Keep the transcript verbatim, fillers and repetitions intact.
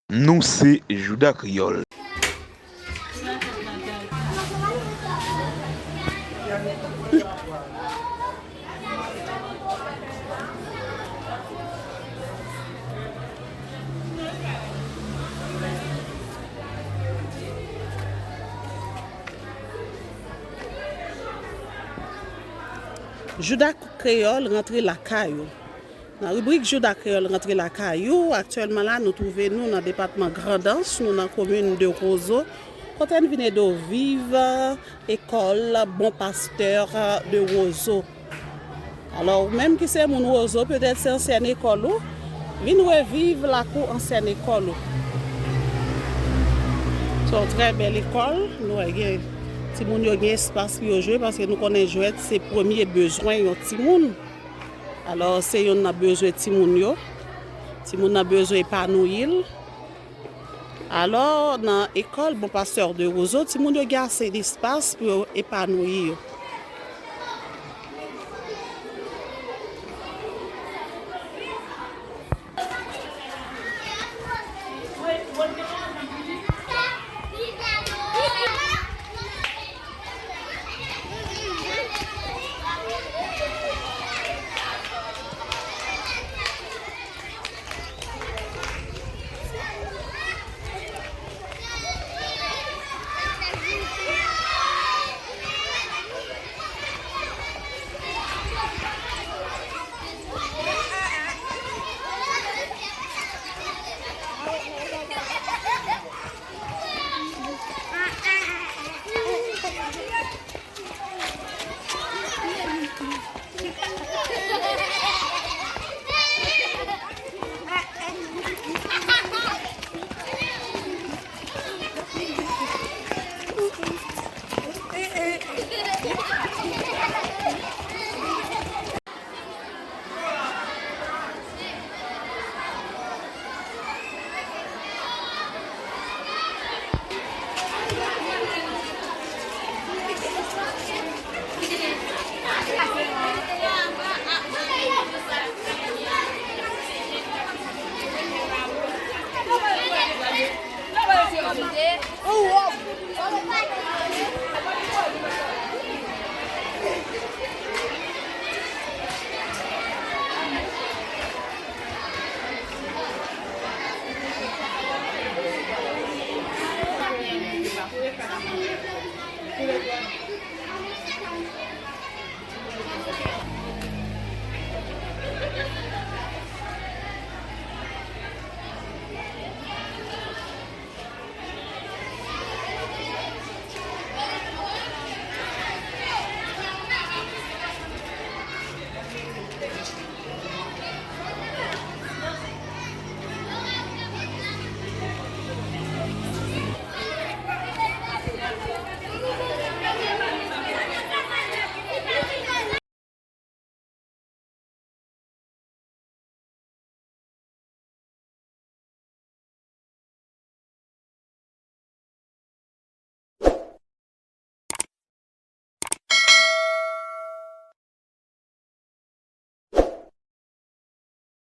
Nou se Jouda Kreyòl. Jouda Kreyòl rantre lakay ou. Nan ribrik Jouda Kreyòl rantre lakay ou, aktyèlman la, nou twouve nou nan depatman Grandans, nou nan komin de Wozo, kote n vin ede w viv ekòl Bon Pastè de Wozo. Alò, ou menm ki se moun Wozo, petèt se ansyèn ekòl ou, vin reviv lakou ansyèn ekòl ou. Se yon trè bèl ekòl, nou wè gen timoun yo gen espas pou yo jwe, paske nou konnen jwèt se premye bezwen yon timoun. Alò, se youn nan bezwen timoun yo. Timoun nan bezwen epanouyi l. Alò, nan ekòl Bon Pastè de Wozo, timoun yo gen ase despas pou yo epanouyi yo.